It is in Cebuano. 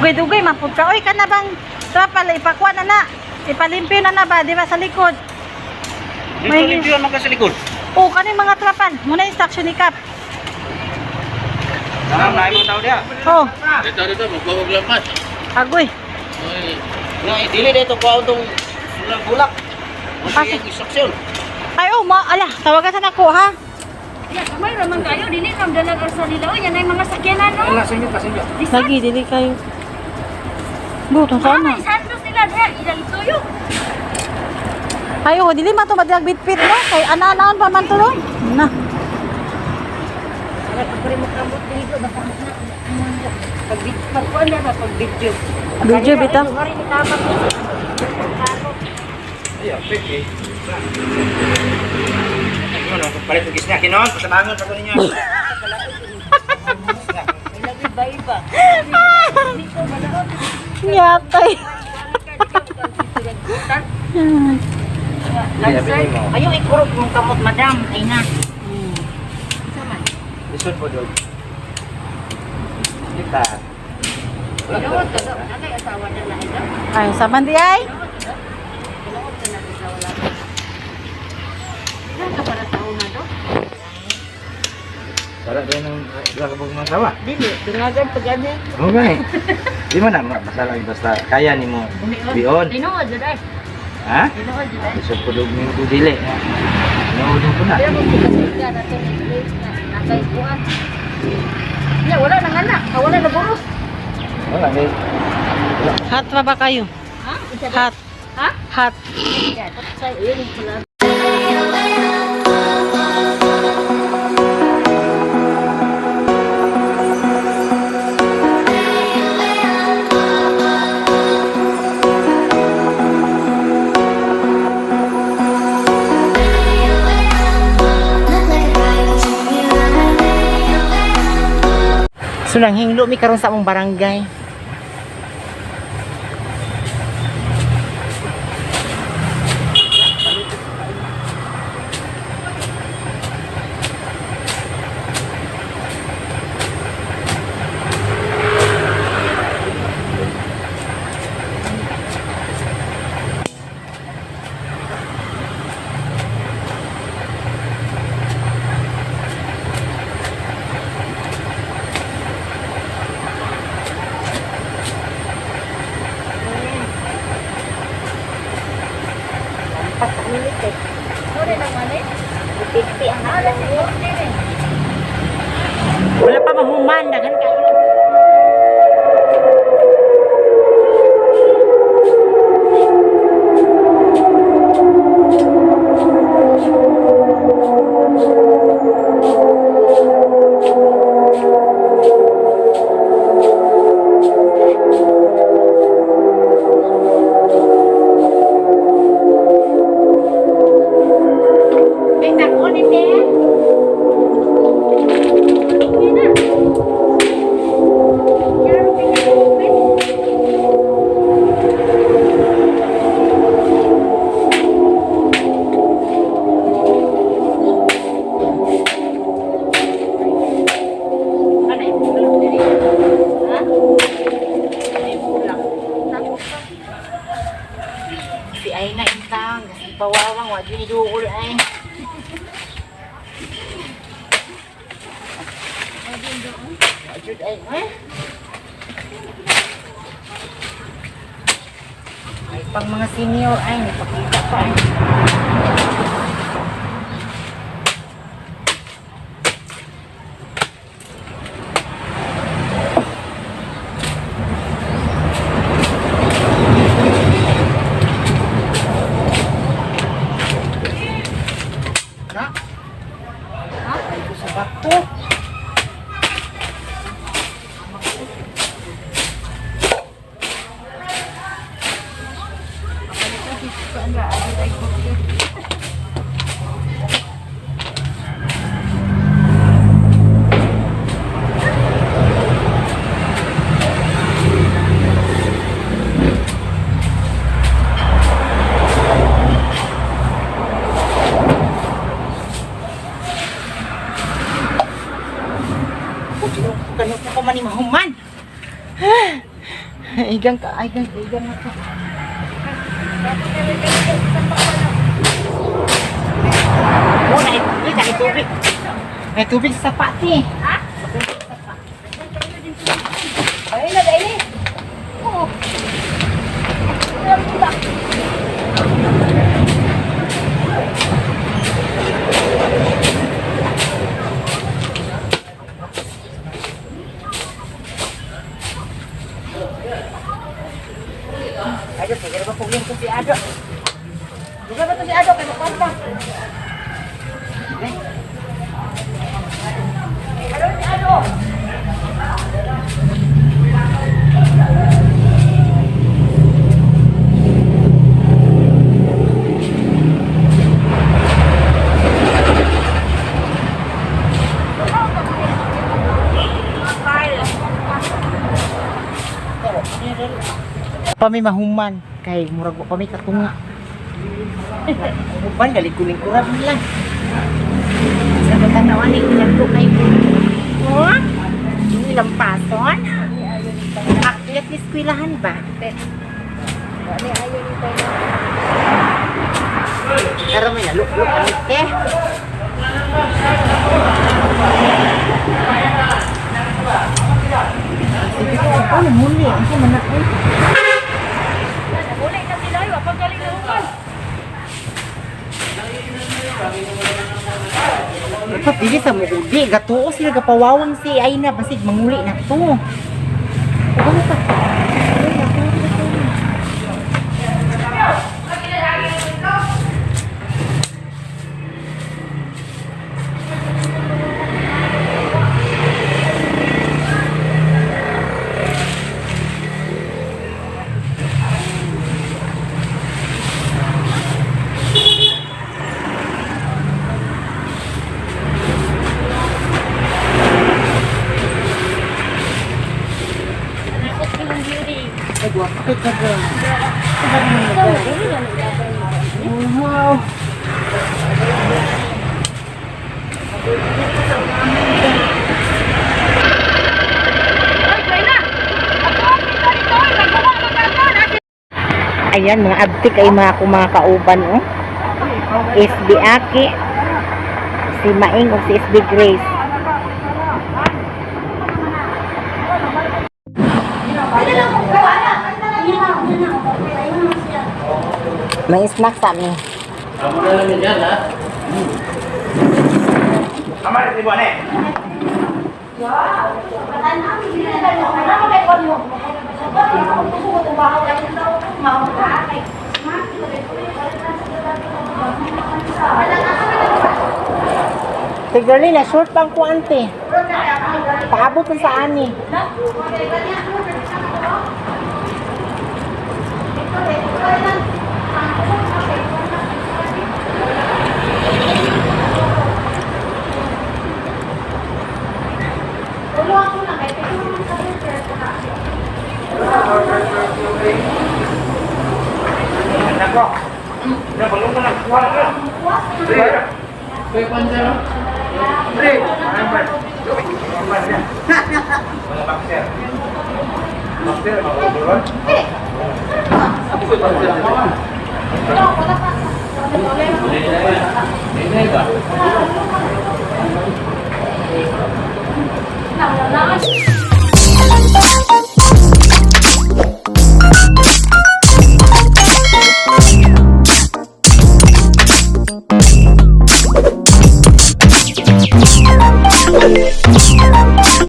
Dugay-dugay man pud ka. Oy, kana bang trapal ipakuha na na. Ipalimpyo na na ba, di ba sa likod? Dito May- limpyo man ka sa likod. O kaning mga trapal, muna instruction ni Kap. Nang lahi mga tao diha. Oh, Dito, dito, magbuhog lampas. agoy. Oy, Nga dili dito kuha tong bulak. Asa? Ang instruction. Ay, oh, ma ala, tawagan sa nako ha. Ya, kamay raman kayo dili kam dalag sa nila. Oy, yan ay mga sakyanan no. Wala sa inyo pasinyo. Lagi dili kayo. Butong Sana. sana. Ay, santos nila diha ilang tuyo. Ay, oh, dili man to madilag bitbit no kay ana-anaon pa man to no. Na. Wala pa rin makamot dito basta na. Pag pag kuan na ba pag video. Video bitaw. Hari ni tama ko. Ayo, pwede. Ano, palit og isna kinon, pasabangon pa ko ninyo. Lagi ba iba? Yatay. Ayaw ikurog mong kamot madam ay na. Lisod po dog. Kita. Tinuod ka daw. Nakay asawa na na ito. Ay, saman di ay. Tinuod ka na sa wala. Ilan ka para sa una do? Wala din ng wala ka pong masawa. Dili, tungagan pag ano. Okay. Di man na basta lang basta kaya nimo bion. Tinuod jud ay. Ha? Tinuod jud ay. Lisod po dog nimo kung dili. Tinuod ko na. Pero kung siga na to ni na nakay kuan. Ya wala nang anak, ah, wala na buros. Wala ni. Hot pa ba kayo? Ha? Isa ba? Hot. Ha? Hot. Ya, sa yun pala. So nanghinglo mi karon sa among barangay. Lampas ka minute eh. Sorry na mali. Pipi ang alam mo. Wala pa mahuman daghan kayo. Ay, takon ni te. Si ay na intang, kasi pawawang wa gyud duol ay. Wa jud ay. Eh? Ay pang mga senior ay nipakita pa ay. Ay ko sa bato. Kano ko man ni mahuman. Igang ka, ay gang, igang na to. Oh, naitubig, naitubig. May tubig sa pati. Ha? Ay na dai ni. Oo. Ay, sige ba pugin ko si Ado. Duga ba to si Ado kay magkwanta? Ado si Ado. Pa may mahuman kay murag wa pa may katunga. Uban gali kulingkuran lang. Sa katanawan ni ko kay Oh? Yung ilang pason? Akyat ni eskwilahan ba? Ani ayo ni tayo. Pero may naluk-luk ang te. Sige ko, ano muli? Ang man na eh. Uli na sila, wa pa galing na human. Dapat dili sa muuli. Gatuo sila gapawawang si Aina basig manguli na to. Ano pa? Ay, naku, naku. Ay, guwapo kay ka girl. Wow. Ayan, mga abtik ay mga akong mga kauban, oh. SB Aki, si Maing o si SB Grace. May snack sa amin. Amo na namin yan, ha? Tama rin, Ibuan eh. Tiggerly, na short pang kuante. Paabot na sa ani. Nako. Na balong ko na kuha na. Pre. Kaya pansa, no? Pre. Wala boxer. Boxer, makulong. Hindi na ba?